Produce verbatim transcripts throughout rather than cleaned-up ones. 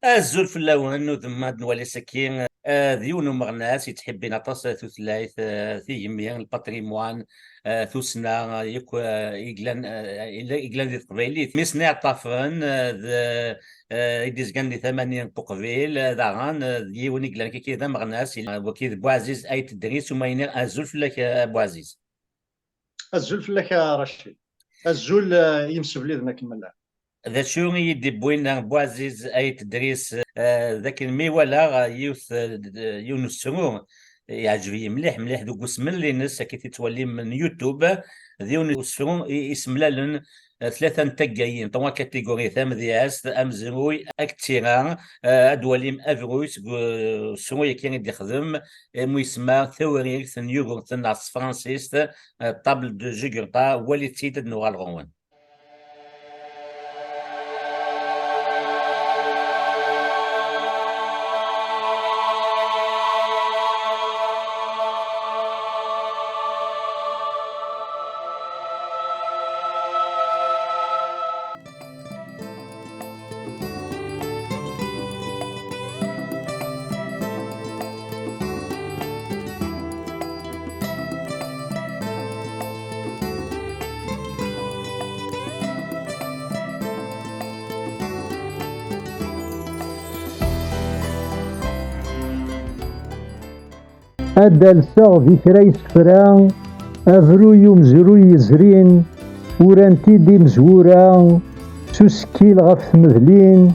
Azul fell-awen, udem ad nwali saki, eh, d yiwen umeɣnas yettḥibbin aṭas tutlayt, eh, tigemmi, lpatrimoine, eh, tussna, eh, yakk, eh, iglan, eh, ila-, iglan di teqbaylit. Mmi-s n Iɛeṭṭafen, eh, d, eh, i d-izgan di tama-nni n Uqbil, eh, daɣen, eh, d yiwen i yellan kiki d ameɣnas, il-, waki d Buɛziz Ayt Dris, uma iniɣ azul fell-ak, eh, a Buɛziz. Azul fell-ak a Racid. Azul, eh, imsebliden akken ma llan. D acu i yi-d-iwwin, eh, Buɛziz Ayt Dris, eh, d akken mi walaɣ, eh, yiwet, eh, d-, yiwen usefru, eh, yeɛǧeb-iyi mliḥ, mliḥ deg usmel-ines, akka i t-ttwalim n YouTube, d yiwen usefru i, isemlalen, eh, tlata n taggayin, trois catégories, tamedyazt, amezruy, akked tira, eh, ad d-twalim abruy seg, eh, usefru-agi i d-ixdem, eh, mu yesma Tawrirt n Yugurten ɣef tefransist, eh, Table de Jugurtha, walit-tt-id ad nuɣal ɣur-wen. Ad d-alseɣ di kra isefra, abruy umezruy yezrin, uran-t-id imezwura, s usekkil ɣef tmedlin,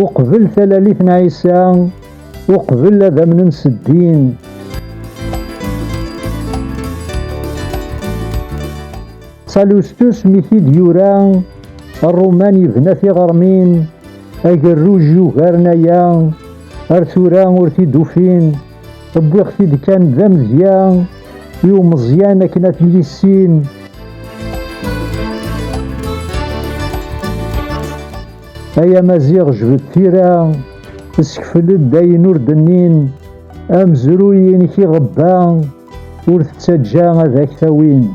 uqbel talalit n Ɛisa, uqbel ad amnen s ddin. Salustus mi t-id-yura, Ṛṛuman yebna tiɣermin, agerruj yugaren aya, ar tura ur t-id-ufin. Wwiɣ-t-id kan d amedya i umeẓyan akken ad t-yissin. Ay Amaziɣ, jbed tira, skfel-d ayen ur d-nnin, amezruy-inek iɣebba, ur t-ttaǧǧa ad ak-t-awin.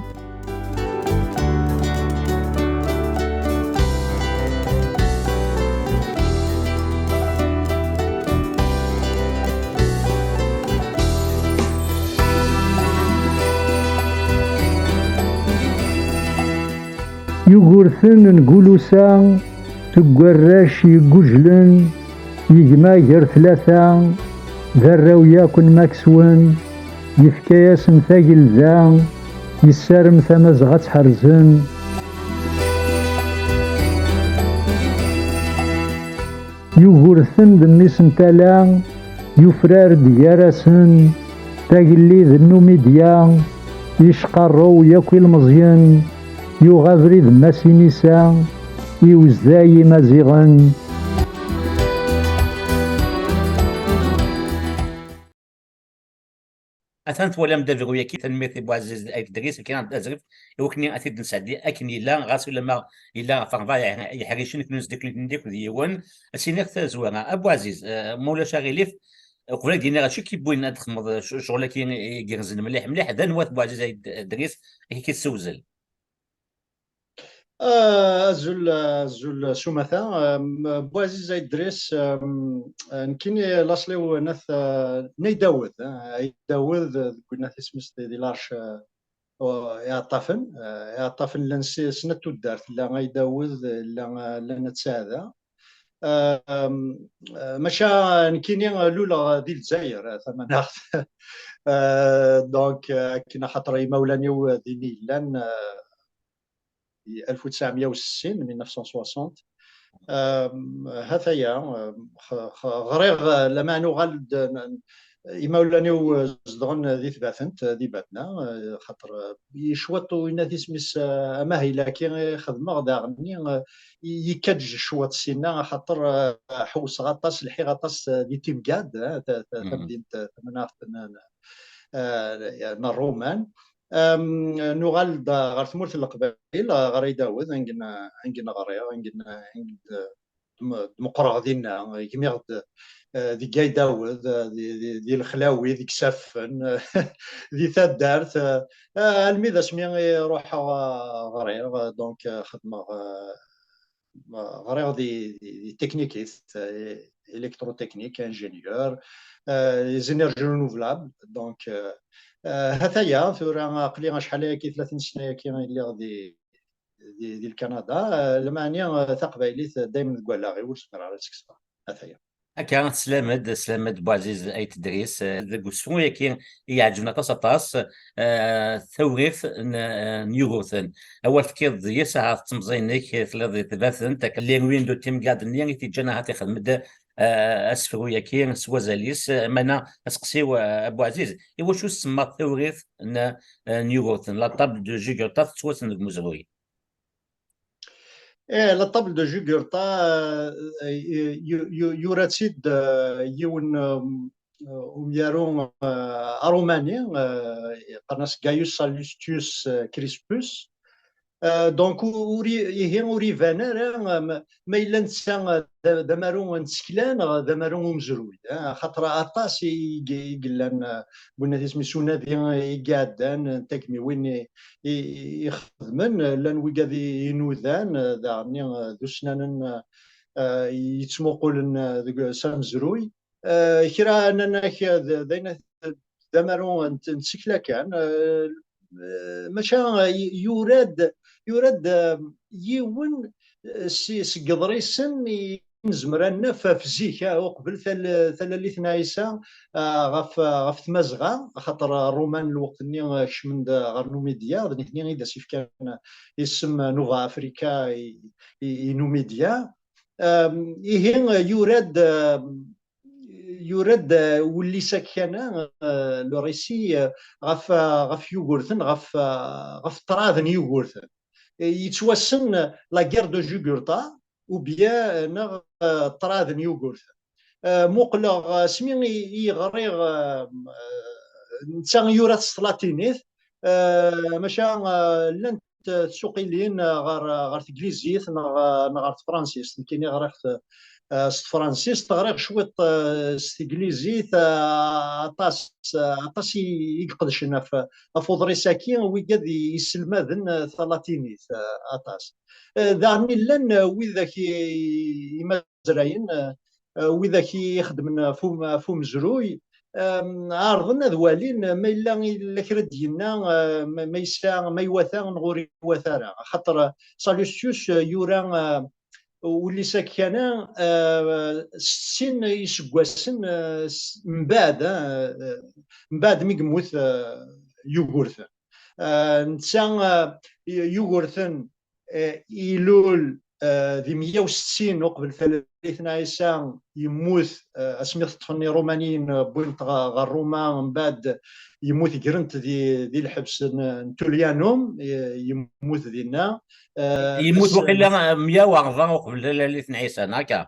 Yugurten n Gulusa, seg warrac yeggujlen, yegma gar tlata, d arraw yakk n Makswen, yefka-yasen tagelda, yessarem Tamazɣa ad tt-ḥerzen. Yugurten d mmi-s n tala, yufrar-d gar-asen, tagellid n Numidya, yecqarrew yakk ilmeẓyen, yuɣ abrid Masinisa, iwezday Imaziɣen. Atan twalam-d abruy-agi, tanemmirt i Buɛziz Ayt Dris, akken ad azref i wakken ad t-id-nesɛeddi akken yella, ɣas ulamma yella ɣef ṛebɛa yeḥricen akken ur nesdukkel-iten d yiwen. Ad s-iniɣ tazwara, a Buɛziz, eh, ma ulac aɣilif, uqbel ad d-iniɣ acu i k-yewwin ad txedmeḍ c-, ccɣel-agi igerrzen mliḥ mliḥ, d anwa-t Buɛziz Ayt Dris, akken i k-id-ssewzel? Ah, azul, azul s umata. Am, Buɛziz Ayt Dris, am, nekkini laṣel-iw n At, ah, n Ayt Dawed, ah, Ayt Dawed, ah, deg winnat isem-is di, di larc, ah, o, Iɛeṭṭafen, ah, Iɛeṭṭafen llan si, snat tuddar, tella Ayt Dawed, llan, ah, llan At Saɛda. Ah, am, ah, maca nekkini luleɣ di Lezzayer, ah, tamaneɣt. Ah, donc, ah, akken axaṭer imawlan-iw din i llan, ah, di alef u tesɛemya u sittin, mille neuf cent soixante. Am, hataya, am, x-, x-, ɣriɣ, eh, lameɛna uɣal-d, n-, n-, imawlan-iw, eh, zedɣen di Tbatent, eh, di Batna, eh, xaṭer, eh, i cwiṭ winat isem-is, eh, amahil-agi i xedmeɣ daɣen-nni, eh, i-, yekka-d cwiṭ sinna, axaṭer, eh, ḥewseɣ aṭas, lḥiɣ aṭas, eh, di Timgad, eh, ta-, ta-, tamdint, eh, tamanaɣt n, n, eh, n Ṛṛuman. Am, nuɣal-d ɣer tmurt n Leqbayel, ɣer Ayt Dawed, anga n-, anga n-ɣriɣ, anga n-, anga d-, d-, d-meqqreɣ dinna, gmiɣ-d, eh, deg Ayt Dawed, eh, di, di, di Lexlawi, deg Isaffen, di taddart, eh, almi d asmi i ruḥeɣ, eh, ɣriɣ, eh, donc, eh, xedmeɣ, eh, ɣriɣ di, di, di teknikit, eh, électrotechnique, ingénieur, euh, les énergies renouvelables. Donc, euh, euh, ha-t-aya, tura aql-i acḥal ayagi, tlata n ssna-yagi i lliɣ di, di, di Lkanada. Euh, lmeɛni, euh, taqbaylit, euh, daymen deg wallaɣ-iw, ur zmireɣ ara ad tt-kkseɣ. Ha-t-aya. Akka, teslam-d, teslam-d Buɛziz Ayt Dris, eh, deg usefru-yagi i iɛeǧben aṭas, aṭas, eh, tawrirt n, eh, n Yugurten. Awal tefkiḍ yis ahat d temẓi-inek, eh, telliḍ di tbatent, akka, les ruines de Timgad-nni i t-iǧǧan ahat ixdem-d, eh, asefru-yagi s wazal-is. Eh, meɛna aseqsi-w, eh, a Buɛziz, iwacu tsemmaḍ tawrirt n, eh, n Yugurten, la table de Jugurtha, tettwassen deg umezruy? Eh, la table de Jugurtha, eh, yu-, yu-, yura-tt-id, eh, yiwen, eh, umyaru, eh, arumani, eh, qqaren-as Gaius Sallustius, eh, Crispus. Eh, donc, ur, ur i-, ihi ur iban ara, eh, ma, ma yella netta, eh, d, d amaru n tsekla neɣ d amaru umezruy, eh, axaṭer aṭas i, i, i yellan, eh, win isem-is unadi i iɛeddan, n tagmiwin i, i, i xedmen, llan wigad i, inudan, eh, daɣen, eh, d usnanen, eh, yettmuqulen, eh, deg, s amezruy. Eh, kra nnan-ak, eh, d, d ayen, d amaru n, n tsekla kan, eh, eh, maca, eh, yura-d, yura-d, eh, yiwen, eh, si, seg iḍrisen i nezmer ad naf ɣef zik, eh, uqbel tal-, talalit n Ɛisa, eh, ɣef, ɣef Tmazɣa, axaṭer Ṛṛuman lweqt-nni, eh, kecmen-d ɣer Numidya, d nitni i d as-ifkan isem Nova Africa i, i, i Numidya. Em, ihi, eh, yura-d, em, yura-d, eh, Wullis Akana, eh, le récit, eh, ɣef, eh, ɣef Yugurten, ɣef, eh, ɣef ṭṭrad n Yugurten. Eh, yettwassen, eh, la guerre de Jugurtha, ou bien, eh, neɣ, eh, ṭṭrad n Yugurten. Eh, muqleɣ, eh, asmi i, i ɣriɣ, eh, eh, netta yura-t s tlatinit, eh, maca, eh, llant, eh, tsuqilin, eh, ɣer, ɣer teglizit neɣ, eh, neɣ ɣer tefransist. Nekkini ɣriɣ-t, eh, s tefransist, ɣriɣ cwiṭ, eh, s teglizit, eh, aṭas, eh, aṭas i, i iqedcen ɣef, ɣef uḍris-agi, wigad i, iselmaden, eh, talatinit, eh, aṭas. Eh, daɣen i llan, eh, widak i, i, imazrayen, eh, eh, widak i ixeddmen ɣef um-, ɣef umezruy, em, ɛerḍen ad walin ma yella, yella kra d-yenna, eh, ma, ma yesɛa, ma iwata neɣ ur iwata ara. Axaṭer, eh, Sallustius, eh, yura, eh, Wullis Akana, eh, s sin iseggasen, eh, s-, mbeɛd, eh, eh, mbeɛd mi yemmut, eh, Yugurten. Eh, netta, eh, Yugurten, eh, ilul, eh, di meyya u settin uqbel talalit n Ɛisa, yemmut, eh, asmi teṭṭfen Iṛumaniyen, eh, wwin-t ɣer, ɣer Ṛuma, mbeɛd yemmut, gren-t di, di lḥebs n, n Tullianum, eh, yemmut dinna. Eh, yemmut ass-, waqila meyya u rebɛa uqbel talalit n Ɛisa, neɣ akka?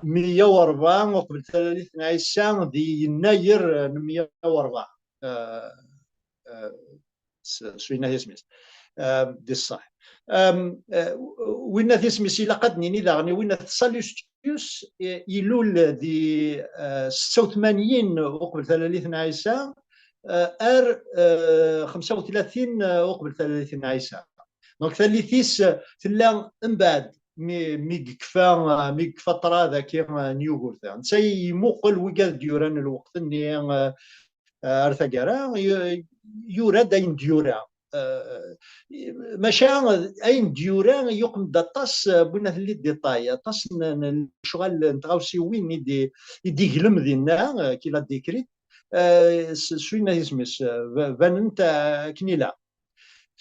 Meyya u rebɛa uqbel talalit n Ɛisa, di yennayer n meyya u rebɛa. Eh, eh, s-, s winna isem-is. Eh, di ṣṣeḥ. Em, eh, winna isem-is ilaq ad d-nini daɣen, winna Sallustius, eh, ilul di, eh, setta u tmanyin uqbel talalit n Ɛisa, eh, ar, eh, xemsa u tlatin uqbel talalit n Ɛisa. Donc, tallit-is, eh, tella mbeɛd mi, mi yekfa, eh, mi yekfa ṭṭrad-agi, eh, n Yugurten. Netta imuqel wigad d-yuran lweqt-nni, eh, ar taggara, yu-, yura-d ayen d-yura. Eh, maca ayen d-yura yuqem-d aṭas, eh, n win telli détail, aṭas n, n lecɣal n tɣawsiwin i d-, i d-iglem dinna, eh, qu'il a décrit, eh, s, s winna isem-is, eh, ba-, banent, eh, akken ilaq.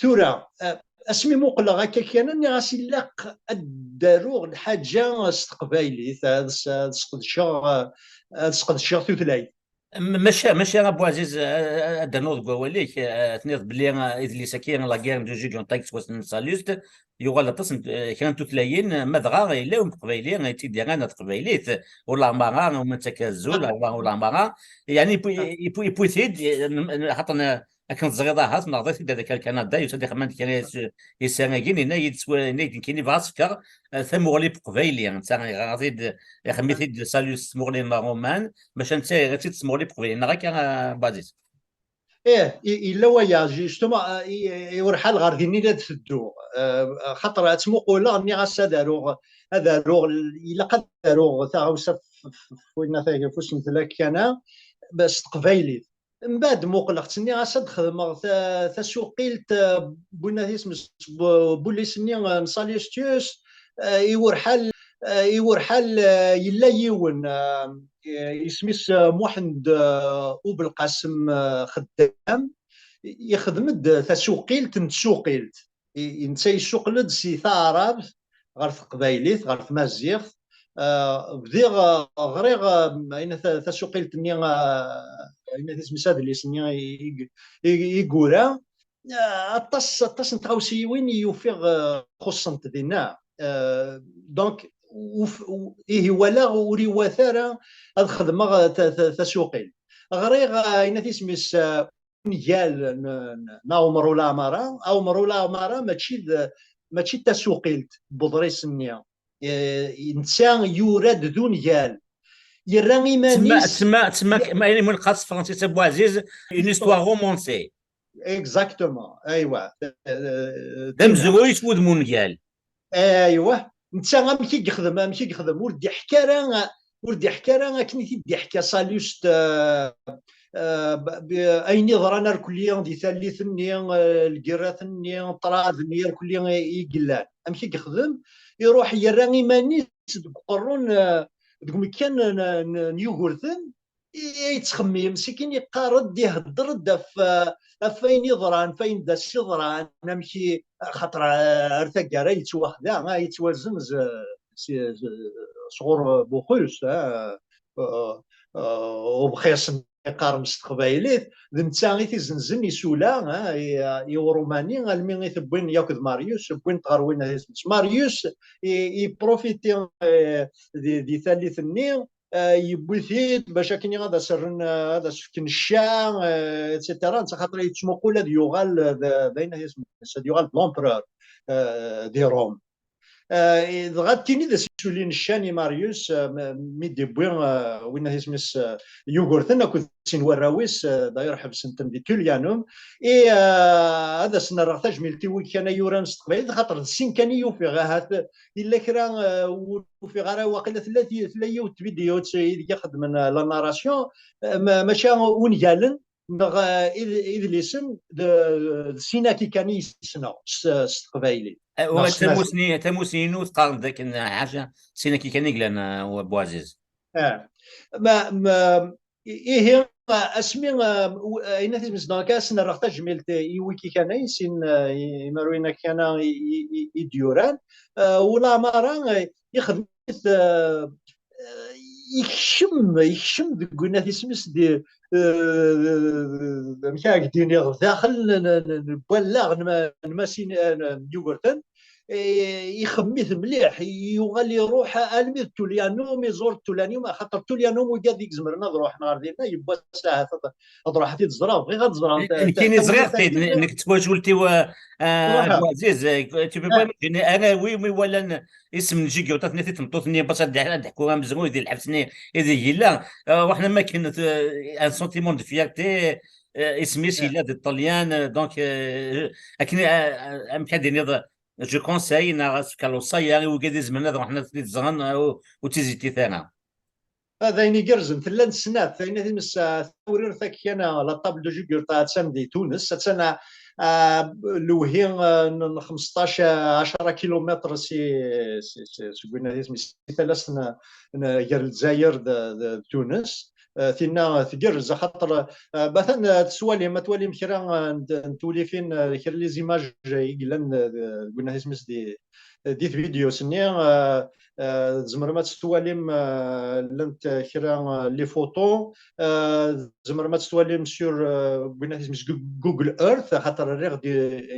Tura, eh, asmi muqleɣ akka kan, nniɣ-as ilaq ad d-aruɣ lḥaǧa s teqbaylit, ad s-, ad sqedceɣ, eh, ad sqedceɣ tutlayt. M-, maca, maca, a Buɛziz, a-, a-, ad d-rnuɣ deg wawal-ik, eh, tenniḍ belli, eh, idlis-agi, La guerre de Jugurtha, yettwassen Salluste, yuɣal aṭas n, eh, kra n tutlayin, eh, ma dɣa yella yiwen n teqbayli, eh, i tt-id-yerran ar teqbaylit, ulaɣmara, ur nettak azul, ulaɣmara, ulaɣmara, yeɛni, yewwi-, yewwi-, yewwi-t-id, eh, n-, n-, xaṭer n-, akken teẓriḍ ahat, neɣ d-it-id ad akka Kanada, yusa-d ixemman-d kra is-, isaragen, yenna-yi-d s wa-, yenna-yi-d nekkini bɣiɣ ad s-fkeɣ, eh, tamuɣli n teqbayli, netta iɣer-it-id, ixeddem-it-id Salluste s tmuɣli n Ṛṛuman, maca netta iɣer-itt-id s tmuɣli n teqbayli, neɣ akka, a Buɛziz? Ih, yella waya, justement, iwerḥal ɣer din i la d-tedduɣ. Xaṭer ad tt-muquleɣ, nniɣ-as ad aruɣ, ad aruɣ, ilaq ad aruɣ taɣawsa f usentel akkana s teqbaylit. Mbeɛd muqleɣ-tt, nniɣ-as ad xedmeɣ tasuqilt n win at isem-is, bu llis-nni n Salustius. Iwerḥal, iwerḥal, yella yiwen, isem-is Muḥend Ubelqasem Xeddam, yexdem-d tasuqilt n tsuqilt. Netta yessuqel-d si taɛrabt ɣer teqbaylit, ɣer tmaziɣt. Bdiɣ ɣriɣ, ayen, tasuqilt-nni, ayen isem-is, adlis-nni i yura. Aṭas, aṭas n tɣawsiwin i yufiɣ xuṣṣent dinna. Donc, ihi walaɣ ur iwata ara ad xedmeɣ tasuqilt. Ɣriɣ, ayen isem-is, ungal n Ɛumer Ulaɛmara. Ɛumer Ulaɛmara mačči d, mačči d tasuqilt n uḍris-nni. Netta yura-d d ungal. Yerra iman-is. Tma, tma, tma, ayen imun qqar s tefransist, a Buɛziz, une histoire romancée. Exactement, aywa. D amezruy s wudem ungal. Aywa. Netta amek i yexdem, amek i yexdem, ur d-iḥka ara, ur d-iḥka ara akken i t-id-iḥka Salust, ayen iḍran arkelli di tallit-nni, lgirrat-nni, ṭṭrad-nni arkelli i yellan. Amek i yexdem? Iruḥ yerra iman-is deg uqerru n, deg umekkan n, n, n Yugurten, yettxemmim, sikin iqqar-d, ihedder-d ɣef, ɣef wayen yeḍran, ɣef wayen d as-yeḍran, amek i, xaṭer ar taggara yettwaxda, yettwazenz sɣur Buxus, Ubxis-nni qqaren s teqbaylit, d netta i t-izenzen isula i, i Urumani, almi i t-wwin yakk d Marius, wwin-t ɣer win ad isem-is Marius, i, i profiti di, di tallit-nni, yewwi-t-id bac akken ad as-rren, ad as-fken cca, et cetera. Netta xaṭer yettmuqul ad yuɣal d, d ayen ad isem-is, ad yuɣal d l'empereur di Rome. Dɣa d tin i d as-yessulin ccan i Marius, mi d-iwwi win ad isem-is, Yugurten akked sin warraw-is, d'ailleurs ḥebsen-ten di Tullianum. I ad asen-rreɣ tajmilt i wigi kan ay yuran s teqbaylit, xaṭer d sin kan i yufiɣ, ahat yella kra ur ufiɣ ara, waqila tella, tella yiwet tvidyu ideg i xedmen la narration, maca ungalen neɣ idlisen d, d sin-agi kan i ssneɣ s, s teqbaylit. Tamusni, tamusni-inu teqqaren dakken ḥaca sin-agi kan i yellan, a Buɛziz. Ma, ma, ihi, asmi, ayen ad t-izemzneɣ akka, ad sen-rreɣ tajmilt i wigi kan ay sin imarwiyen-agi kan i, i, i d-yuran, ulaɛmara ixdem yekcem, yekcem deg win ad isem-is di, amek ara k-d-iniɣ, daxel n, n, n, n wallaɣ n, n Masin, n Yugurten. Ixemmem-it mliḥ, yuɣal iruḥ almi d Tullianum, iẓur Tullianum, axaṭer Tullianum wigad i izemren ad ruḥen ɣer dinna, yiwwas ahat ad, ad ruḥeɣ ad t-id-ẓreɣ, bɣiɣ ad ẓreɣ. Nekkini ẓriɣ-t-id, nekk d twacult-iw, a Buɛziz, tu peux pas imaginer, arraw-iw mi walan isem n Jiguertin, tenna-t-id tmeṭṭut-nni, bas ad d-, ad d-ḥkuɣ amezruy di lḥebs-nni ideg yella. Ruḥen am akken, un sentiment de fierté, isem-is yella di Ṭṭelyan, donc, akken, amek ad d-tiniḍ, je conseille, neɣ ad s-fkeɣ lewṣaya i wigad izemren ad ruḥen ad t-id-ẓren, ur, ur ttizittit ara. D ayen igerrzen, tella n snat, ayen ad imes, tawrirt akka kan, la table de Jugurta attan di Tunes, attan, a, a, lewhi, a, n, n xmesṭac, a, ɛecra kilumitr si, si, si, seg win ad isem, si talast n, n, gar Lezzayer d, d, d Tunes. A, tinna tgerrez, axaṭer, a, batan, a, tettwalim, ad twalim kra, a, n, n twlifin, a, kra les images i yellan, a, deg win ad isem di, di tvidyos-nni, a, a, tzemrem ad tt-twalim, a, llant kra, a, les photos, a, tzemrem ad tt-twalim sur, a, win ad isem-is Gu-, Google Earth, axaṭer rriɣ-d,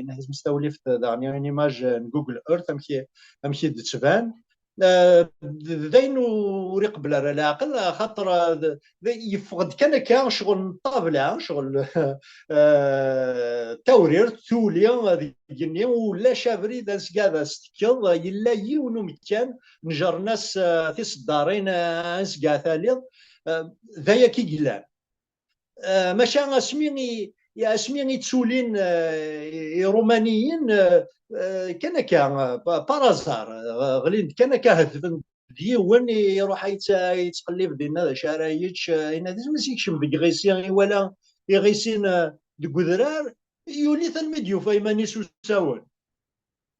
ayen ad isem-is tawlift, daɣen une image n Google Earth, amek i, amek i d-tettban. A, d, d ayen ur iqebbel ara leɛqel, axaṭer, a, d, d, yeffeɣ-d kan akka ccɣel n ṭṭabla, ccɣel, a, tawrirt, tuli, a, deg igenni, ulac abrid anzga ad as-tekkeḍ, yella yiwen umekkan, neǧren-as, a, tiseddarin, a, anzga ad taliḍ, a, d aya kan i yellan. A, maca asmi i, asmi i tsulin, eh, Irumaniyen, eh, eh, kan akka, eh, pa-, par hasard, eh, ɣlin-d kan akka, hedfen-d yiwen, iruḥ a yett-, yettqellib dinna d acu ara yečč, eh, yenna-d isem-is, yekcem deg iɣisi, iwala iɣisi-n, eh, deg udrar, yuli-t almi d-yufa iman-is usawen.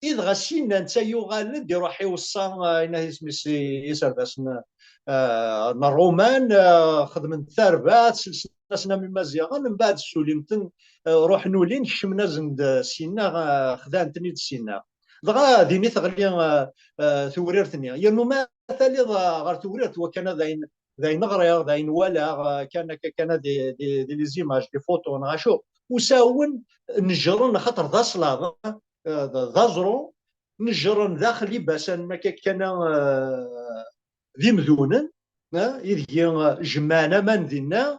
I dɣa syenna netta yuɣal-d, iruḥ iweṣṣa, eh, yenna-d isem-is, i, iserdasen, eh, n Ṛṛuman, eh, xedmen-d tarbaɛt, selsen-asen am Imaziɣen, mbeɛd ssulin-ten, eh, ruḥen ulin, kecmen-asen-d syenna, eh, xedɛen-ten-id syenna. Dɣa din i teɣli, eh, eh, tewrirt-nni. Yernu ma taliḍ, eh, ɣer tewrirt, wakkan d ayen, d ayen ɣriɣ, d ayen walaɣ, eh, kan akka, kan des, des, des les images, des photos, neɣ acu. Usawen nejren, axaṭer d aslaḍ, eh, d, d aẓru, nejren daxel ibasan, ma akka kan, eh, d imdunen, eh, ideg, eh, jemɛen aman dinna,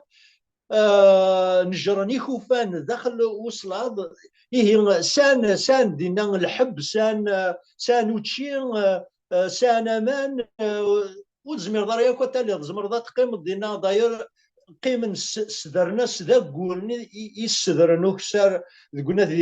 eh, nejren ikufan daxel uslaḍ, ihi sɛan, sɛan dinna lḥebb, sɛan, eh, sɛan učči, eh, eh, sɛan aman, eh, ur tezmireḍ ara yakk ad taliḍ, tzemreḍ ad teqqimeḍ dinna, d'ailleurs, qqimen s-, ssedren-as d agguren i, i, i ssedren ukessar deg unadi,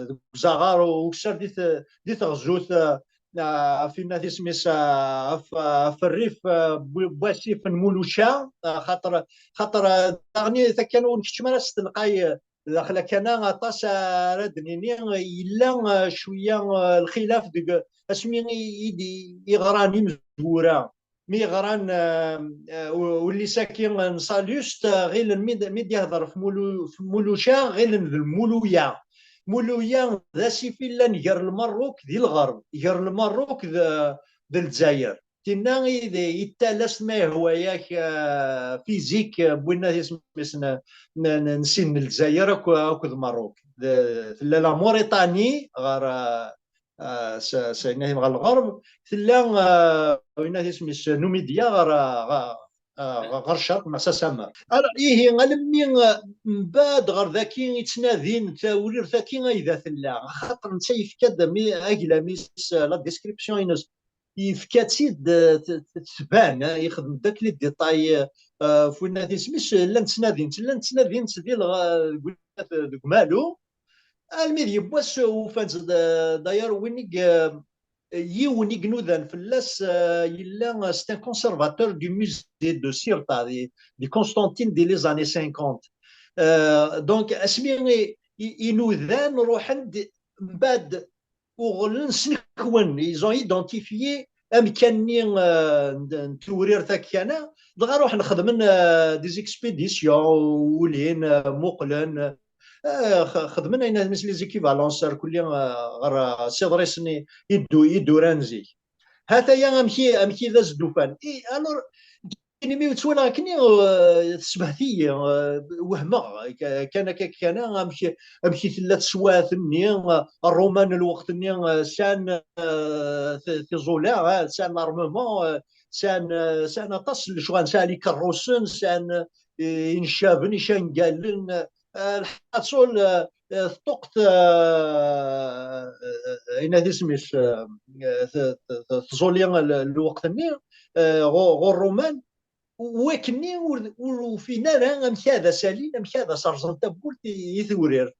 deg uzaɣar, ukessar di te-, di teɣzut, eh, ɣef yenna-t isem-is, eh, ɣef, ɣef rrif, eh, bu-, n wasif n Muluca, eh, xaṭer, xaṭer, eh, daɣen takka ur nkeččem ara s telqay, eh, daxel akkana aṭas ara d-nini, yella, eh, cwiya, eh, lxilaf deg asmi i, i d-, i ɣran imezwura. Mi ɣran, eh, eh, u-, ullis-agi n Salluste, eh, ɣilen mi d-, mi d-yehder ɣef Mulu-, ɣef Muluca, ɣilen d Lmuluya. Muluya d asif i llan gar Lmerruk d Lɣerb, gar Lmerruk d, d Lezzayer. Tinna i d, i d talast ma yehwa-yak, eh, fizik, eh, n winna isem-is n, n, n, n sin n Lezzayer akk-, akked Merruk. D-, tella la Mauritanie ɣer, eh, eh, s, s, yenna-t ɣer lɣerb, tella, eh, yenna-t isem-is Numidya ɣer, eh, ɣer, eh, ɣer ccerq, neɣ s asammer. Alors, ihi, alammi, eh, mbeɛd ɣer daki i ttnadin, tawrirt-agi ay da tella, axaṭer netta yefka-d mi-, aglam-is, eh, la description-ines, yefka-tt-id, eh, t-, t-, tban, eh, yexdem-d akk les détails, eh, ɣef winna isem-is, llan ttnadin-tt, llan ttnadin-tt di lɣ-, deg, deg umalu, almi d yiwwas ufan-tt d-, d'ailleurs win i y-, yiwen i inudan fell-as, eh, yella, eh, c'est un conservateur du musée de Sirta, di, di Constantine, di les années cinquante. Eh, donc, asmi i, i, inudan ruḥen-d, mbeɛd uɣlen snekwen, ils ont identifié amkan-nni, eh, n, n tewrirt akkana, dɣa ruḥen xedmen, eh, des expéditions, ulin, eh, muqlen, eh, x-, xedmen ayen, les équivalences, ar kulli, eh, ɣer, eh, s iḍrisen i, i d-, i d-uran zik. Hataya amek i, amek i d as-d-ufan. I, alors, imi ttwalaɣ akkenni, eh, tesbeht-iyi, eh, wehmeɣ, ka-, kan akka, kan amek, amek i tella teswiɛt-nni, eh, Ṛṛuman n lweqt-nni, eh, sɛan, eh, ti-, tiẓuliɣ, eh, sɛan l'armement, eh, sɛan, eh, sɛan aṭas n lecɣal, sɛan ikerrusen, sɛan, eh, ineccaben, icangalen, eh, lḥaṣul, eh, eh, teṭṭuqt, eh, eh, yenna-t isem-is, eh, eh, t-, t-, t-, tẓuli l-, lweqt-nni, eh, ɣur-, ɣur Ṛṛuman, wakken-nni ur, ur ufin ara amek ad as-alin, amek ad as-rẓen tawwurt i, i tewrirt.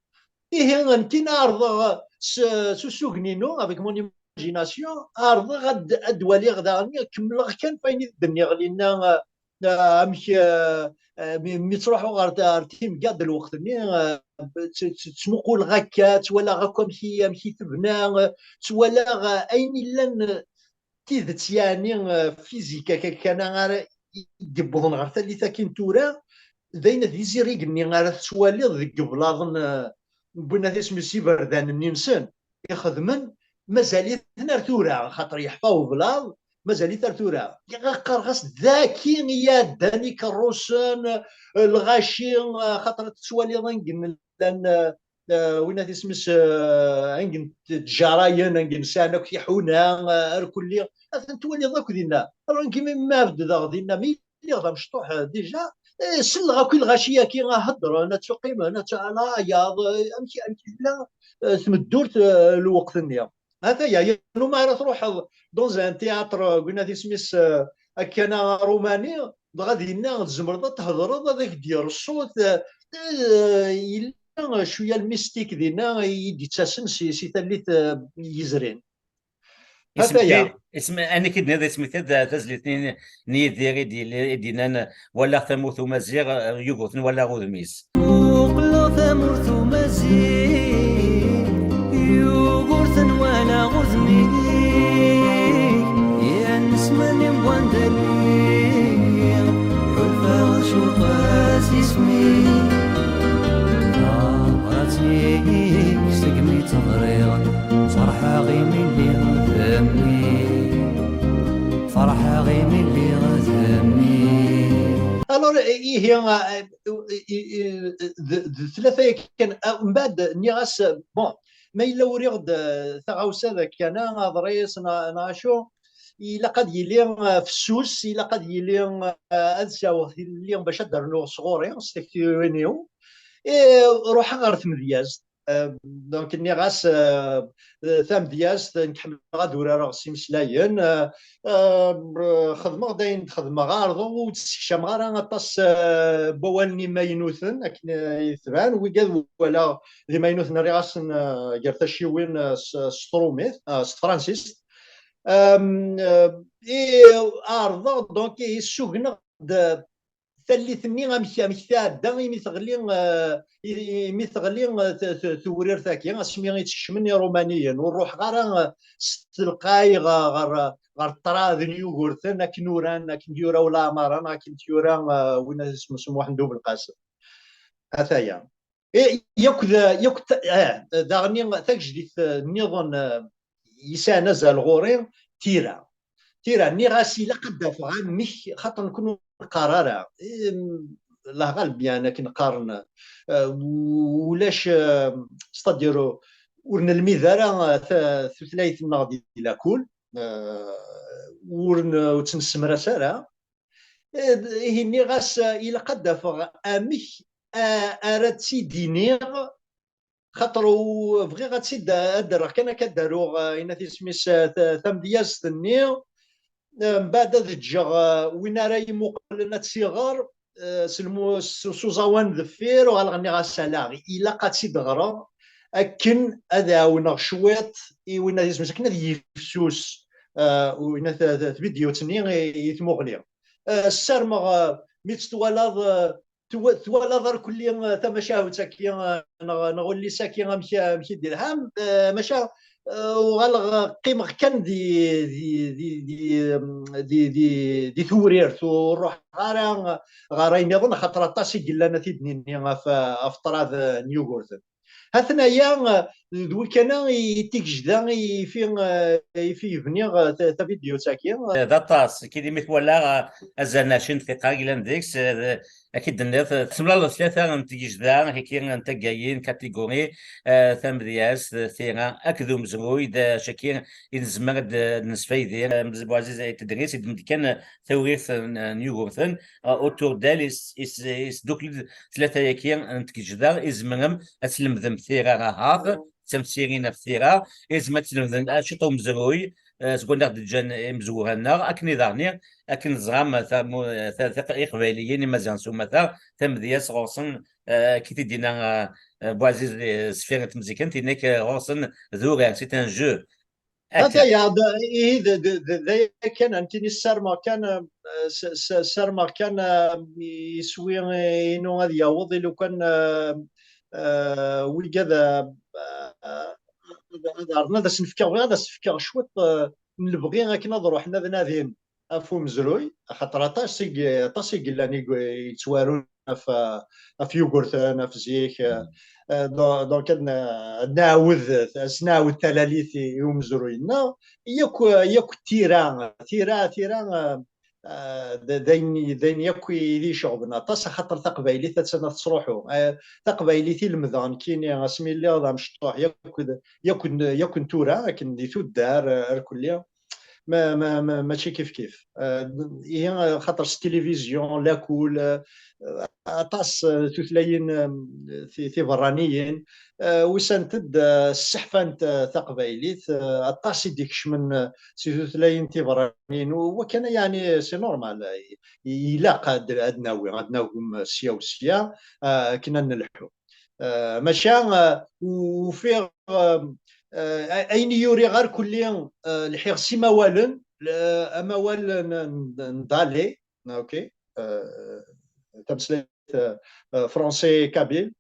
Ihi, nekkini ɛerḍeɣ s, s usugen-inu, avec mon imagination, ɛerḍeɣ ad, ad d-waliɣ daɣen, kemmleɣ kan f wayen i d-nniɣ, linna, eh, amek, eh, eh, mi, mi ttruḥuɣ ɣer, ɣer timga d lweqt-nni, eh, tt-, tt-, ttmuquleɣ akka, ttwalaɣ akk amek i, amek i tebna, eh, ttwalaɣ, eh, ayen illan, eh, tidet, yeɛni, eh, fizik akka kan ara i d-iwwḍen ɣer tallit akin tura, d ayen d izirigen-nni ara tettwaliḍ deg iblaḍen, eh, n winna isem-is iberdan-nni-nsen ixedmen, mazal-iten ar tura, xaṭer yeḥfa ublaḍ, mazal-it ar tura. Qqareɣ-as, daki i ɛeddan ikerrusen, eh, lɣaci, eh, xaṭer tettwaliḍ angen llan, eh, eh, winna isem-is, eh, angen tǧarayen, angen sɛan akk tiḥuna, eh, ar kulli. Ad ten-twaliḍ akk dinna. Alors, nekk mi, mi ɛebdeɣ dinna, mi lliɣ d amecṭuḥ, eh, déjà, eh, selleɣ akk i lɣaci-agi, ah, heddren, ad ttuqqimen, ad tt-, ala, ayaḍ, eh, amek, amek tella, eh, tmeddurt, eh, lweqt-nni. Hataya, yernu ma ara truḥeḍ dans un théâtre, eh, winna isem-is, eh, akkana arumani, dɣa dinna tzemreḍ ad thedreḍ, ad ak-d-yerr ṣṣut, eh, eh, yella cwiya lmistik dinna i d-ittasen si, si tallit, eh, yezrin. Hataya. Isem-, annek i d-nniḍ ismekti-d tazlit-nni n Yidir i d-yelli-, i d-yennan: "Walaɣ tamurt umaziɣ, eh, Yugurten walaɣ udem-is." Muqleɣ tamurt umaziɣ, Yugurten walaɣ udem-ik, yan nesmani n wanda lliɣ, ḥulfaɣ tcuqa s isem-ik. Tabrat-ik segmi tt-ɣriɣ, ferḥeɣ imi lliɣ d mmi-k. Ferḥeɣ imi lliɣ d mmi-k. Alors, ihi, eh, eh, eh, d, d tlata yakan, eh, mbeɛd nniɣ-as, eh, bon, ma yella uriɣ-d, eh, taɣawsa d akkana, aḍris, neɣ, neɣ acu, ilaq ad yili, eh, fessus, ilaq ad yili, eh, ad sɛuɣ tilelli bac ad d-rnuɣ sɣur-i, s taktiwin-iw. Eh, ruḥeɣ ɣer tmedyazt. Eh, donc, nniɣ-as, eh, tamedyazt, nekk ḥemmleɣ ad urareɣ s imeslayen. Eh, eh, xedmeɣ-d ayen d-xedmeɣ, ɛerḍeɣ ur d-ssekcameɣ ara aṭas, eh, n wawalen imaynuten, akken, eh, i tban. Wigad walaɣ d imaynuten, rriɣ-asen, eh, gar tacciwin, eh, s, s tṛumit, eh, s tefransist. Em, eh, i ɛerḍeɣ, donc, i ssugneɣ-d tallit-nni, amek, amek tɛedda, imi teɣli, eh, i-, imi teɣli, eh, t-, t-, tewrirt-agi, asmi i tt-kecmen Irumaniyen, ur ruḥeɣ ara, eh, s telqay ɣer, ɣer, ɣer ṭṭrad n Yugurten, akken uran, akken d-yura Ulaɛmara, neɣ akken d-yura, eh, win isem-, isem Muḥend Ubelqasem. Ataya. Eh, yakk d, yakk d, eh, daɣen tagejdit, eh, nniḍen, eh, yesɛan azal ɣur-i, tira. Tira, nniɣ-as ilaq ad d-afeɣ amek, xaṭer nekkni ur neqqar ara. Em, Allah ɣaleb, yeɛni akken qqaren, eh, ulac, eh, c'est-à-dire, ur nelmid ara, eh, ta-, tutlayt-nneɣ di lakul, eh, ur n-, ur tt-nessemras ara. Eh, ihi nniɣ-as, eh, ilaq ad d-afeɣ amek, eh, ara tt-id-iniɣ, xaṭer u-, bɣiɣ ad tt-id-, ad d-rreɣ kan akka ad d-aruɣ, eh, inat isem-is, eh, ta-, tamedyazt-nni, eh, mbeɛd ad ǧǧeɣ, eh, win ara imuqlen ad tt-iɣer, eh, s lmu-, s, s uẓawan deffir, uɣaleɣ nniɣ-as ala, ilaq ad tt-id-ɣreɣ akken ad ɛawneɣ cwiṭ i winat isem-is, akken ad yifsus, eh, winat, eh, tvidyut-nni i, i tmuɣli. Eh, ssarmeɣ, eh, mi tt-twalaḍ, eh, twa-, twalaḍ ar kulli, eh, tamacahut-agi, eh, neɣ, neɣ ullis-agi amek, amek i d-ilha, eh, maca, eh, uɣaleɣ, eh, qqimeɣ kan di, di, di, di, em, di, di, di tewrirt, ur ruḥeɣ ara ɣer ayen nniḍen, axaṭer aṭas i yellan ad t-id-nini ɣef, ɣef ṭṭrad, eh, n Yugurten. Ha-ten-aya, eh, d wi kan i, i tigejda i fi, eh, i fi bniɣ, eh, ta-, tavidyut-agi. D aṭas, kid imi twala, eh, azal n ɛecrin dqiqa i yellan deg-s, eh, d-, akka i d-tenniḍ, eh, temlaleḍ tlata n tigejda, kiki n taggayin, catégorie, eh, tamedyazt, eh, tira, akked umezruy, d acaki i nezmer ad d-, ad nesfaydi. Eh, Mzeb Buɛziz Ayt Idris, i d-, kan, eh, tawrirt n, n Yugurten, eh, autour d'elle, is, is, isdukkel-d tlata-yaki n tgejda, izemrem ad tlemdem tira ahat, d tamsirin ɣef tira, izem ad tlemdem, ah, ciṭ umezruy, eh, seg wanda ɣ-d-ǧǧan imezwura-nneɣ, akken i daɣen, akken teẓram, tamu-, ta-, ta-, Iqbayliyen, Imaziɣen s umata, tamedyazt ɣur-sen, eh, akken i d-yenna, eh, eh, Buɛziz, eh, sfir n tmezgent, yenna-k, eh, ɣur-sen d urar, c'est un jeu. Akka. Ata ya, d, ihi d, d, d, d aya kan, nekkini ssarmeɣ kan, eh, s, s, ssarmeɣ kan, eh, iswi inu ad yaweḍ, i lukan, eh, eh, wigad, eh, eh, ad, ad ɛerḍen ad asen-fkeɣ, bɣiɣ ad as-fkeɣ cwiṭ, eh, n lebɣi akken ad ruḥen ad nadin ɣef umezruy, axaṭer aṭas i, aṭas i yellan i yettwarun ɣef, ɣef Yugurten, ɣef zik. Eh, do-, donc, ad n-, ad nɛawed, ad s-nɛawed talalit i, i umezruy-nneɣ. Yakk, yakk tira, tira, tira, eh, d, d ayen, d ayen yakk i, i d-iceɣben aṭas, axaṭer taqbaylit attan ad tettruḥu. Eh, taqbaylit i lemdeɣ nekkini asmi lliɣ d amecṭuḥ, yakk d, yakk n, yakk n tura, akken di tuddar, eh, irkelli. ma, ma, ma, mačči kif kif. Eh, ihi, eh, xaṭer s tilivizyu, lakul, eh, aṭas, eh, tutlayin, eh, ti-, tiberraniyin, eh, usant-d, eh, sseḥfant, eh, taqbaylit, eh, aṭas i d-ikecmen, eh, si tutlayin tiberraniyin. U wakana, yeɛni, c'est normal, eh, i-, ilaq ad, ad nawi, ad nagem sya u sya, eh, akken ad nelḥu. Eh, maca, eh, u-, ufiɣ, eh, eh, ayen i yuriɣ ar kulli, eh, lḥiɣ s imawalen, eh, amawal n, n, n Dali, ok, eh, tameslayt, eh, eh, français kabyle,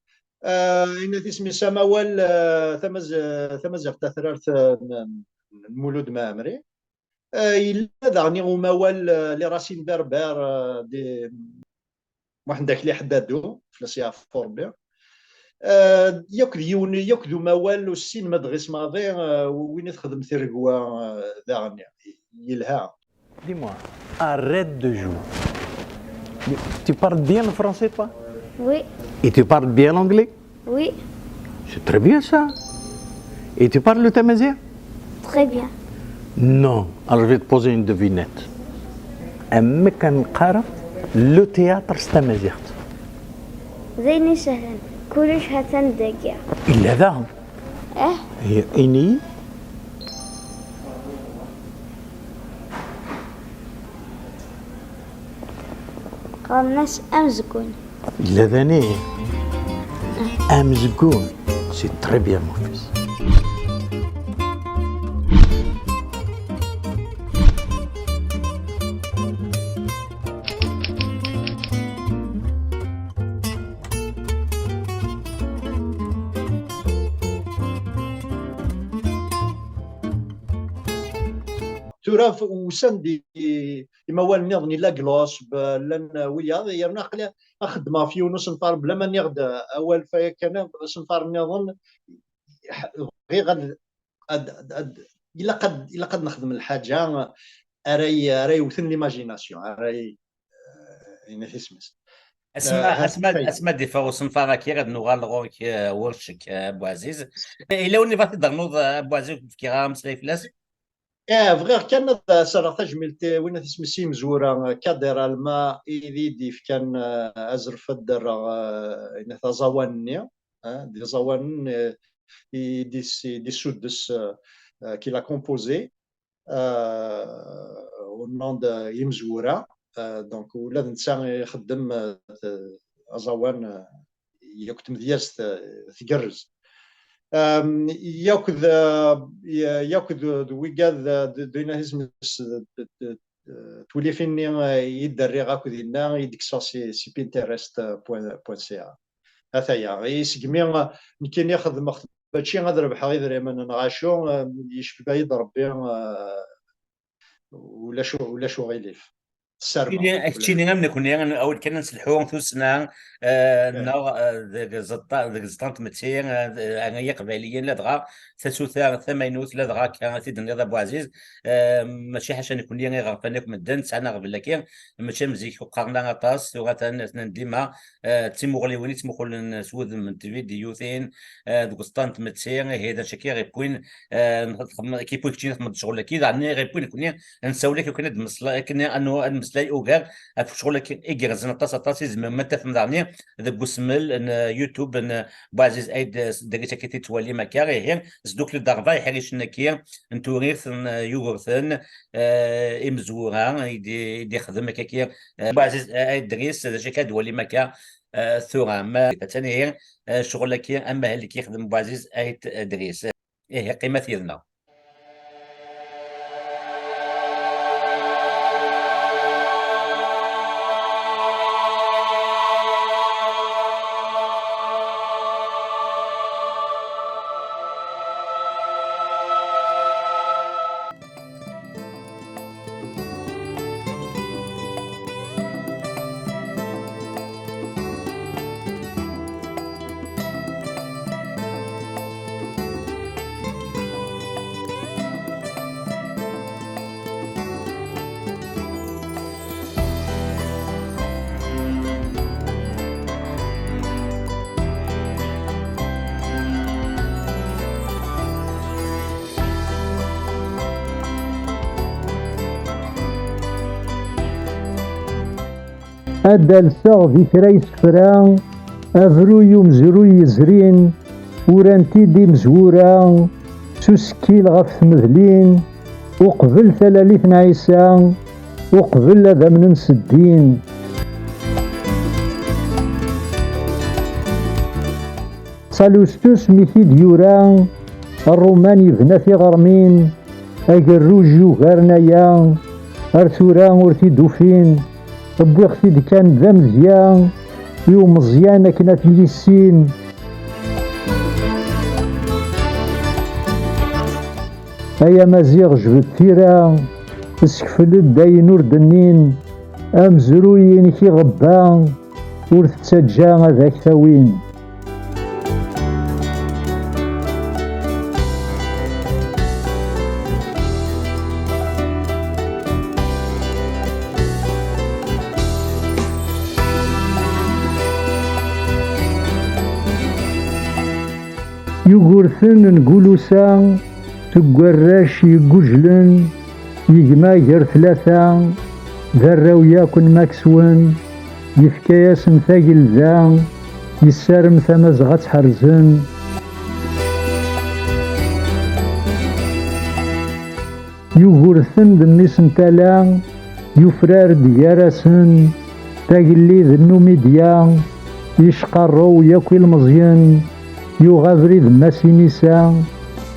eh, inat isem-is amawal, eh, tamaz-, eh, tamaziɣt tatrart, eh, n, n Mulud Mɛemmri. Eh, yella daɣen umawal, eh, les racines berbères, eh, des Muḥend Akli Ḥeddadu, fell-as yeɛfu Rebbi. Eh, yakk d yiwen, yakk d umawal ussin ma d-ɣis maḍi, eh, win i texdem tiregwa, eh, daɣen yelha. Dis-moi, arrête de jouer. Tu parles bien le français, toi? Oui. Et tu parles bien l'anglais? Oui. C'est très bien ça. Et tu parles le tamaziɣ? Très bien. Non. Alors je vais te poser une devinette. Amek ara neqqar le théâtre s tamaziɣt? D ayen isehlen. Kullec ha-t-an dagi. Illa da. Eh? Ini-yi. Qqaren-as amezgun. Illa d ani. Amezgun, c'est très bien, mon fils. Tura f-, usan-d i-, imawalen nniḍen, illa Gloss, b-, llan wiyaḍ, yerna aql-i axeddem ɣef yiwen usenfar, bla ma nniɣ-d awal f-, yakan, asenfar nniḍen, ḥ-, bɣiɣ ad, ad, ad, ad, ilaq ad, ilaq ad nexdem lḥaǧa ara y-, ara yewten l'imagination, ara y-, eh, inat isem-is. Asma, eh, asma, asma d-iffeɣ usenfar-agi, ad nuɣal ɣur-k, eh, ɣur-k, eh, Abu Ɛziz. Eh, yella win i bɣiɣ ad t-id-ternuḍ, eh, Abu Ɛziz, ur d-fkiɣ ara ameslay fell-as? Eh, bɣiɣ kan ad as-rreɣ tajmilt i win at isem-is imezwura, eh, Kader Alma, i d-yefkan, eh, azref ad d-rreɣ, eh, inat aẓawan-nni, eh, d iẓawanen, eh, i d-is-, i d-issuddes, eh, eh, qu'il a composé, eh, au nom de imezwura. Eh, donc, ula d netta ixeddem, eh, aẓawan, eh, yakk tmedyazt, eh, tgerrez. Em, yakk d, eh, yakk d, d wigad, eh, d, d win isem-is, d, d, d, eh, twilifin-nni, eh, i d-rriɣ akk dinna, i d-kkseɣ si, si Pinterest, eh, point, point C A. Ataya. I segmi, eh, nekkini xedmeɣ-t, mačči ad rebḥeɣ idrimen, neɣ acu, eh, yecba-yi-d Rebbi, eh, ulac u-, ulac uɣilif. Ssarmeɣ. Keččini, keččini am nekni, awal kan ad nselḥu tussna, eh, eh, neɣ, eh, deg zeṭṭa-, deg zeṭṭa n tmetti, eh, eh, ay Iqbayliyen, ladɣa tasuta tamaynut, ladɣa akka i t-id-tenniḍ, a Buɛziz, eh, mačči ḥaca nekni, iɣerfan akk medden sɛan aɣbel-agi, mačči am zik ur qqaren ara aṭas, tura atan atnan dima, eh, d timuɣliwin i ttmuqulen s wudem n tvidyutin, eh, deg uẓeṭṭa n tmetti, ihi d acu akka i ɣ-iwwin, eh, n-, txedmeḍ, i k-iwwin keččini txedmeḍ ccɣel-agi, daɣen i ɣ-iwwin nekni ad nessawel akk akken ad nmeṣla-, akken ad nu-, ad nemmeslay ugar ɣef ccɣel-agi igerrzen aṭas, aṭas i tzemrem ad tafem daɣen deg usmel n, eh, YouTube n, eh, Buɛziz Aid, eh, dagi akka i t-tettwalim akka, ihi, sdukkel-d ṛebɛa iḥricen-agi n turirt n, eh, Yugurten, eh, imezwura i d-, i d-ixdem akka-agi, eh, Buɛziz Aid Dris, d acu akka ad twalim akka, eh, tura, ma, attan ihi, eh, ccɣel-agi, amahil i k-yexdem Buɛziz Aid Dris. Ihi, qqimet yid-neɣ. Ad d-alseɣ di kra isefra, abruy umezruy yezrin, uran-t-id imezwura s usekkil ɣef tmedlin, uqbel talalit n Ɛisa, uqbel ad amnen s ddin. Salustus mi t-id-yura, Ṛṛuman yebna tiɣermin, agerruj yugaren aya, ar tura ur t-id-ufin. Wwiɣ-t-id kan d amedya i umeẓyan akken ad t-yissin. Ay Amaziɣ, jbed tira, sekfel-d ayen ur d-nnin, amezruy-inek iɣebba, ur t-ttaǧǧa ad ak-t-awin. Yugurten n Gulusa, seg warrac yeggujlen, yegma gar tlata, d arraw yakk n Makswen, yefka-yasen tagelda, yessarem Tamazɣa ad tt-ḥerzen. Yugurten d mmi-s n tala, yufrar-d gar-asen, tagellid n Numidya, yecqarrew yakk ilmeẓyen, yuɣ abrid n Masinisa,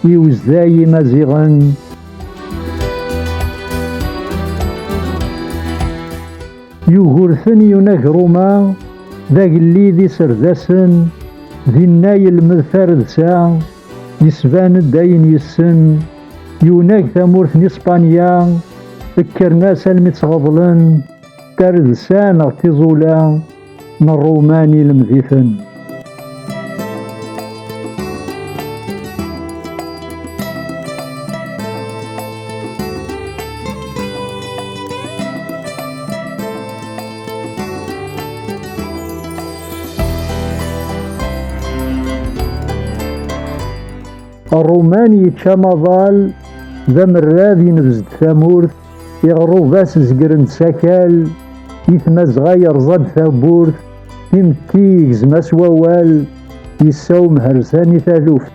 iwezday Imaziɣen. Yugurten yunag Ṛuma, d agellid iserdasen, dinna yelmed taredsa, yesban-d ayen yessen, yunag tamurt n Ispanya, kkren-as almi tt-ɣeḍlen, taredsa neɣ tiẓula n Ṛṛuman ilemd-iten. Ṛṛuman yečča amaḍal, d amerrad yenbez-d tamurt, iɣerruba-s zegren-d s akal, i tmazɣa yerẓa-d tawwurt, timetti yegzem-as wawal, yessawem hersan i taluft.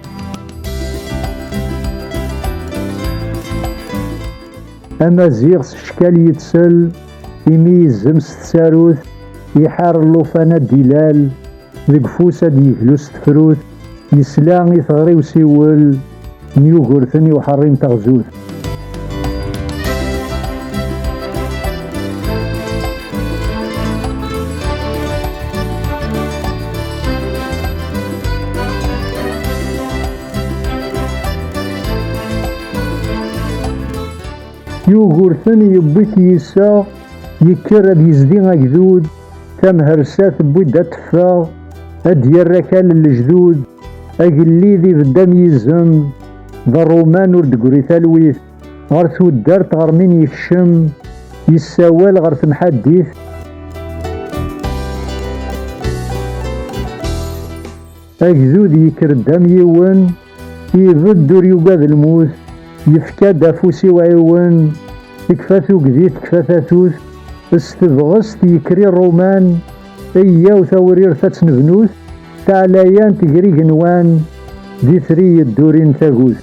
Amaziɣ s cckal yettsel, imi yezzem s tsarut, iḥar llufan ad d-ilal, deg ufus ad d-yeglu s tefrut, yesla i teɣri usiwel n Yugurten i uḥerri n teɣzut. Yugurten yewwi-t yiseɣ, yekker ad yezdi agdud, tamhersa tewwi-d ad teffeɣ, ad d-yerr akal n lejdud, agellid ibedd am yizem, d ṛṛuman ur d-tegri talwit, ɣer tuddart ɣer min yekcem, yessawal ɣer temḥaddit. Agdud yekker-d am yiwen, ibedd ur yugad lmut, yefka-d afus i uɛiwen, tekfa tugdi, tekfa tatut, s tebɣest yekker i Ṛṛuman, eyyaw tawrirt ad tt-nebnut, taɛlayant gar igenwan, d itri yeddurin tagut.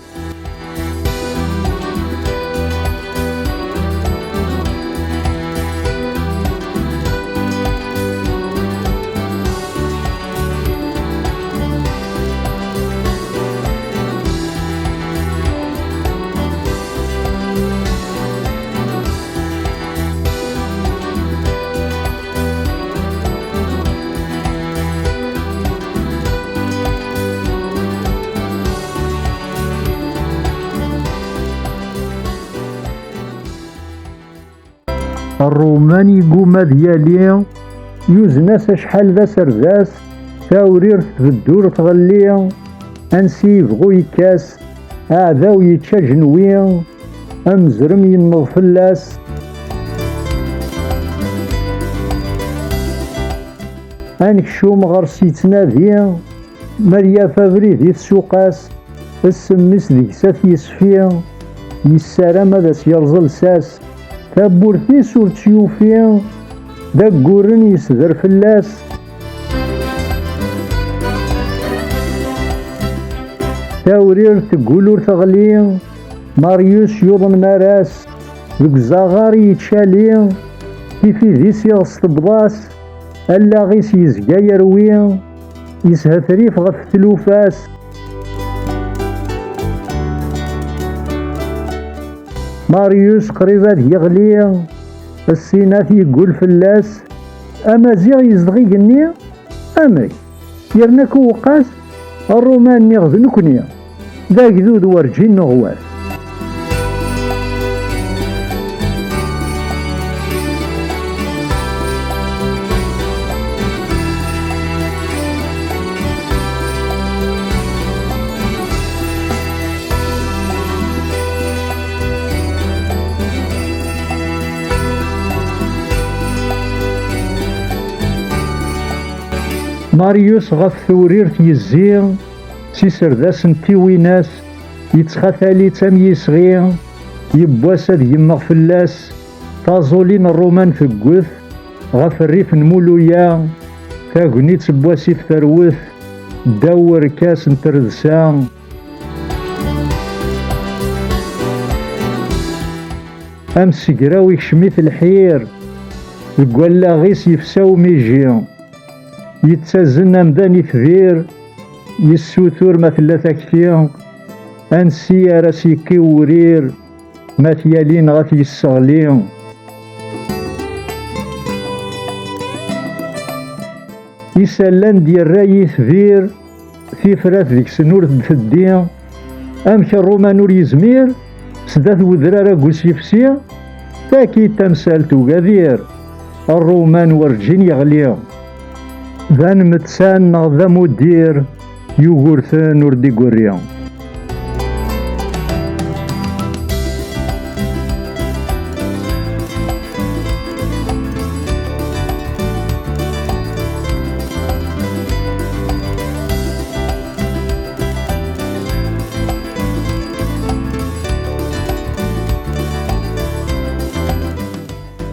Ṛṛuman yegguma ad yali, yuzen-as acḥal d aserdas, tawrirt tbeddu ur tɣelli, ansi yebɣu yekkas, aɛdaw yečča ajenwi, amezrem yenneḍ fell-as. Anekcum ɣer-s yettnadi, ma d yaf abrid i tsuq-as, ssem-is deg-s ad t-yesfi, yessaram ad as-yerẓ lsas, tawwurt-is ur tt-yufi, d agguren yesder fell-as. Tawrirt teggul ur teɣli, Marius yuḍen Maras, deg uzaɣar i yettcali, tifidi s iɣes tebḍa-s, allaɣ-is yezga yerwi, yeshetrif ɣef tlufa-s. Marius qrib ad yeɣli, ssinat yeggul fell-as, Amaziɣ yezdeɣ igenni? Amek? Yerna-k uweqqas, Ṛṛuman nniɣ d nekkni, d agdud werǧin nuɣwat. Marius ɣef tewrirt yezzi, s iserdasen n tiwinas, yettxatal-itt am yisɣi, yiwwas ad yemmeɣ fell-as, taẓuli n Ṛṛuman tegget, ɣef rrif n Muluya, tagnit n wasif terwet, ddaw urkas n tredsa. Amsegraw ikcem-it lḥir, deg wallaɣ-is yefsa umiji. Yettazen amdan itbir, yessutur ma tella takti, ansi ara s-yekki uwrir, ma t-yalin ɣa t-yesseɣli. Isallan d-yerra yitbir, tifrat deg-sen ur d-teddi. Amek Ṛṛuman ur yezmir, sdat wedrar agus yefsi, taki tamsalt ugadir, Ṛṛuman werǧin yeɣli. D anmettan neɣ d amuddir, Yugurten ur d-igurri.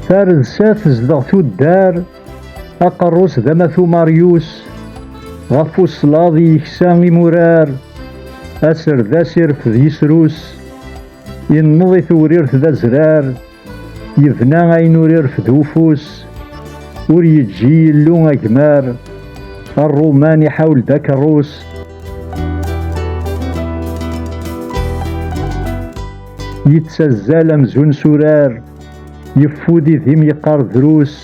Taredsa tezdeɣ tuddar, aqerru-s d amatu Marius, ɣef uslaḍ i yeksa imurar, aserdas irfed yisrus, inneḍ i tewrirt d azrar, yebna ayen ur irfed ufus, ur yeǧǧi yillu agmar, Ṛṛuman iḥawel-d akerrus. Yettazzal amzun s urar, yeffud idim yeqqar drus,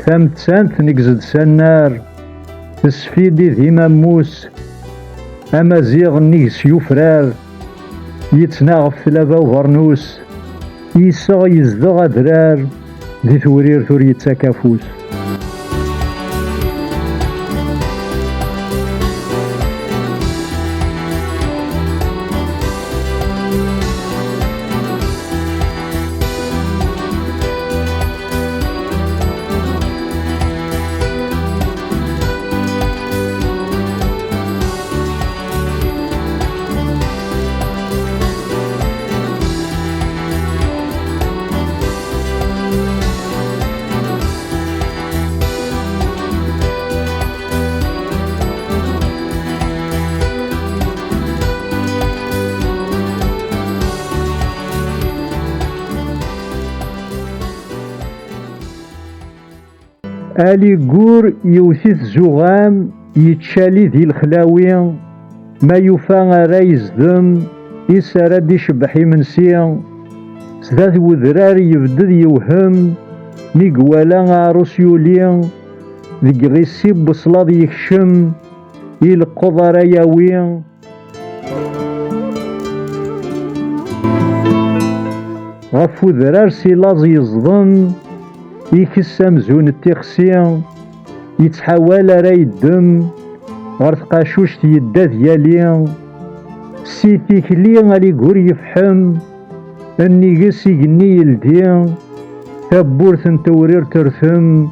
tamettant negz-d s annar, tesfi-d idim ammus, amaziɣ nnig-s yufrar, yettnaɣ ɣef tlaba ubernus, iseɣ yezdeɣ adrar, di tewrirt ur yettak afus. Aligur yewwet-it zuɣam, yettcali di lexlawi, ma yufa ara yezdem, is ara d-icebbeḥ imensi. Sdat wedrar yebded yewhem, mi iwala aɛrus yuli, deg iɣisi n weslaḍ yekcem, ileqqeḍ ara yawi. Ɣef udrar si laẓ yeẓḍem, ikess amzun n tixsi, yettḥawal ara yeddem, ɣer tqacuct yedda d yali, si tikli aligur yefḥem, nnig-s igenni yeldi, tawwurt n tewrirt tertem,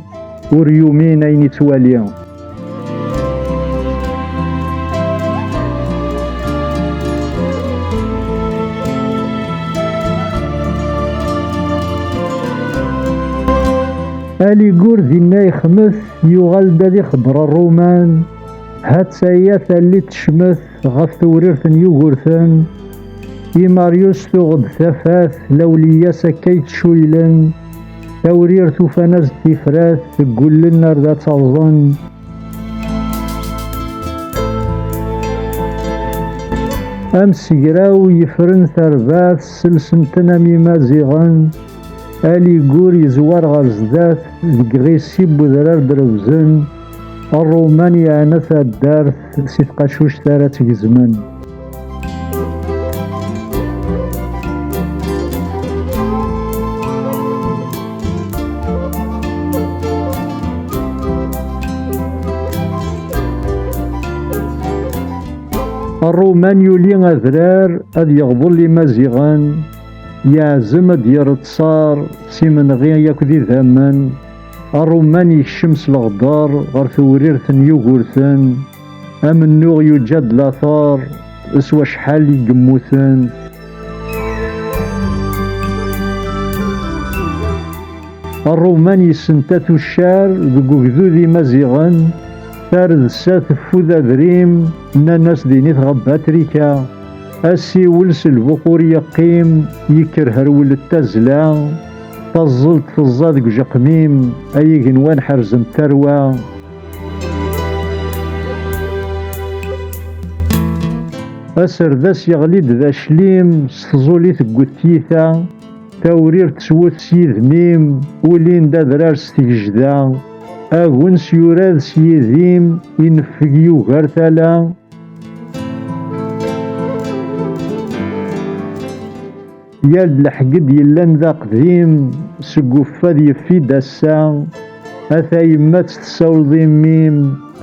ur yumin ayen ittwali. Aligur dinna yexmet, yuɣal-d ad ixebber Ṛṛuman. Ha-tt-aya tallit tecmet ɣef tewrirt n Yugurten. I Marius tuɣ-d tafat, lawliyya-s akka yettcuylen. Tawrirt ufan-as-d tifrat, ggullen ar d ad tt-rẓen. Amsegraw yefren tarbaɛt, sselsen-ten am Imaziɣen. Aligur yezwar ɣer zdat, deg iɣisi n wedrar d-rebzen. Ṛṛuman yeɛna taddart si tqacuct ara tt-gezmen. Ṛṛuman yuli adrar ad yeɣḍel Imaziɣen, yeɛzem ad d-yerr ttṣar s imenɣi yakk d idammen. Ṛṛuman yekcem s leɣder ɣer tewrirt n Yugurten, amennuɣ yuǧa-d later s wacḥal i yemmuten. Ṛṛuman yessenta tuccar deg ugdud Imaziɣen, taredsa teffud adrim, nnan-as din i tɣebba trika. Asiwel s lbuq ur yeqqim, yekker herwel d tazzla, taẓẓelt teẓẓa deg ujeqmim, ay igenwan ḥerzen tarwa. Aserdas yeɣli-d d aclim s tẓuli tewwet tyita, tawrirt teswet s yidmim, ulin-d adrar s tgejda, agens yurad s yidim, ineffeg yugar tala. Yal lḥegg i d-yellan d aqdim, seg uffad yeffi-d ass-a, a tayemmat tessawleḍ i mmi-m,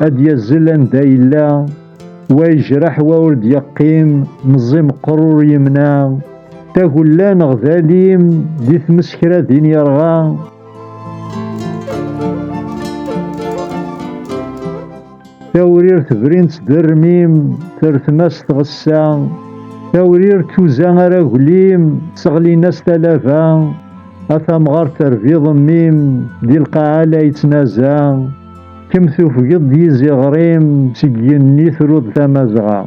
ad d-yazzel anda yella, wa yejreḥ wa ur d-yeqqim, meẓẓi meqqer ur yemna, tagella neɣ d alim, di tmeskra din yerɣa. Tawrirt brin-tt d rrmim, tertem-as tɣessa. Tawrirt tuza ar aglim, sseɣlin-as talaba. A tamɣart terbiḍ mmi-m, di lqaɛa la yettnaza. Kemm tufgeḍ-d iziɣrim, seg yigenni truḍ tamazɣa.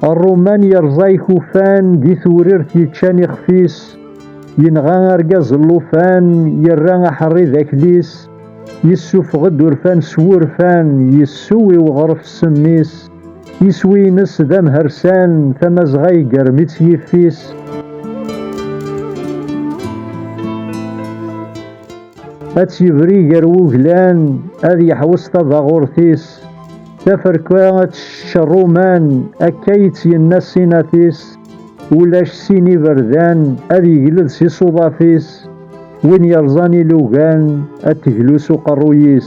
Ṛṛuman yerẓa ikufan di tewrirt yeččan ixef-is, yenɣa argaz llufan, yerra aḥerri d akli-s, yessufeɣ-d urfan s wurfan, yessew i uɣref s mmi-s, iswi-ines d amhersan, tamazɣa igerrem-itt yiffis. Ad tt-yebri gar wuglan, ad yeḥwes tabaɣurt-is. Taferka ad tečč ṛṛuman, akka i tt-yenna ssinat-is. Ulac sin iberdan, ad yegled s isuḍaf-is. Win yerẓan ilugan, ad teglu s uqerruy-is.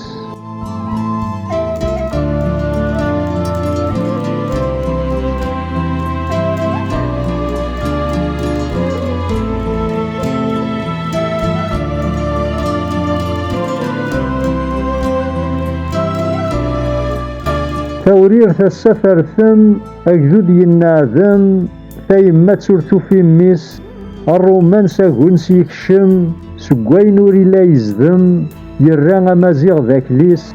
Tawrirt ass-a tertem, agdud yenneɛdem, tayemmat ur tufi mmi-s, ṛṛuman s agun s yekcem, seg wayen ur illa yezdem, yerra amaziɣ d akli-s.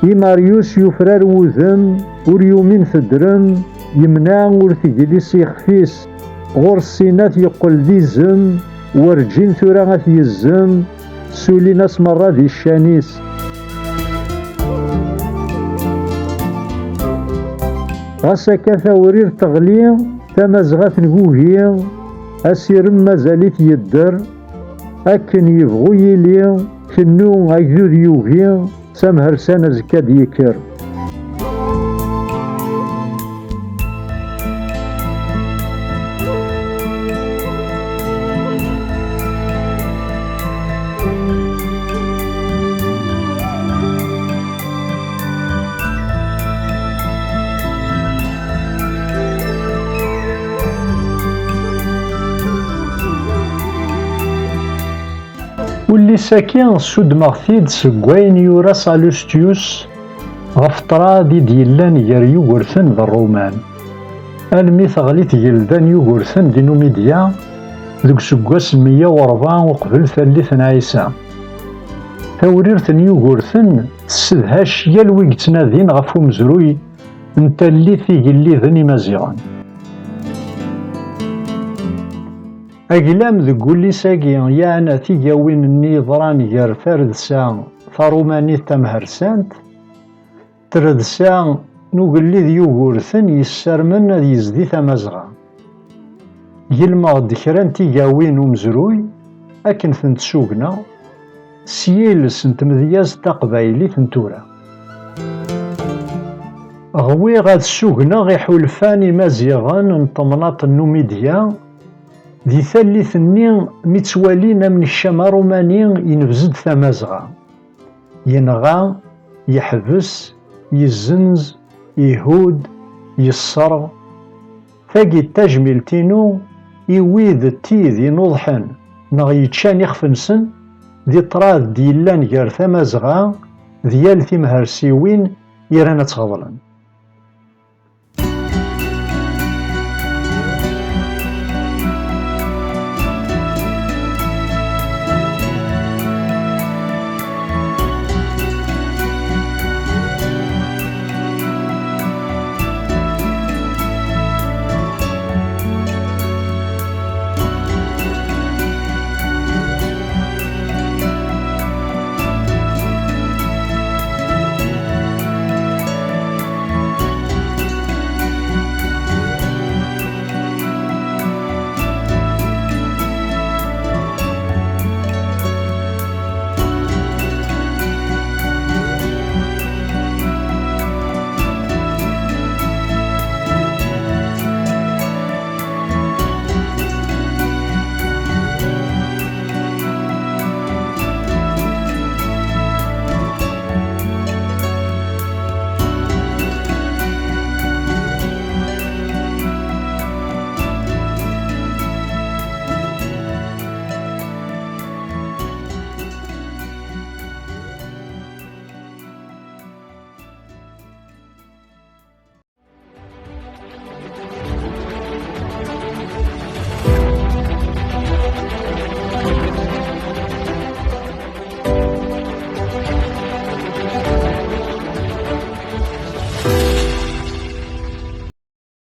I Marius yufrar wudem, ur yumin tedrem, yemneɛ ur tegli s ixef-is. Ɣur-s ssinat yeqqel d izem, werǧin tura ad t-yezzem, ssulin-as merra di ccan-is. Ɣas akka tawrirt teɣli, Tamazɣa tengugi, asirem mazal-it yedder, akken yebɣu yili, kennu agdud yugi, s amhersan azekka ad d-yekker. Ullis-agi ssudmeɣ-t-id seg wayen yura Sallustius ɣef ṭṭrad i d-yellan gar Yugurten d Ṛṛuman, almi teɣli tgelda n Yugurten di Numidya deg useggas meyya u ṛebɛa uqbel tallit n Ɛisa. Tawrirt n Yugurten tessedhac yal wi yettnadin ɣef umezruy n tallit igelliden imaziɣen. Aglam deg ullis-agi yeɛna tigawin-nni yeḍran gar Taredsa Taṛumanit Tamhersant, Taredsa n ugellid Yugurten yessarmen ad yezdi Tamazɣa. Gelmeɣ-d kra n tigawin umezruy akken tent-sugneɣ s yiles n tmedyazt taqbaylit n tura. Ɣwiɣ ad sugneɣ iḥulfan imaziɣen n temnaḍt n Numidya di tallit-nni mi ttwalin amnekcam aṛumani inbez-d Tamazɣa. Yenɣa, yeḥbes, yezzenz, ihudd, yesserɣ. Tagi d tajmilt-inu i wid d tid inuḍḥen neɣ yeččan ixef-nsen di ṭṭrad d-yellan gar Tamazɣa d yal timhersiwin iran ad tt-ɣeḍlen.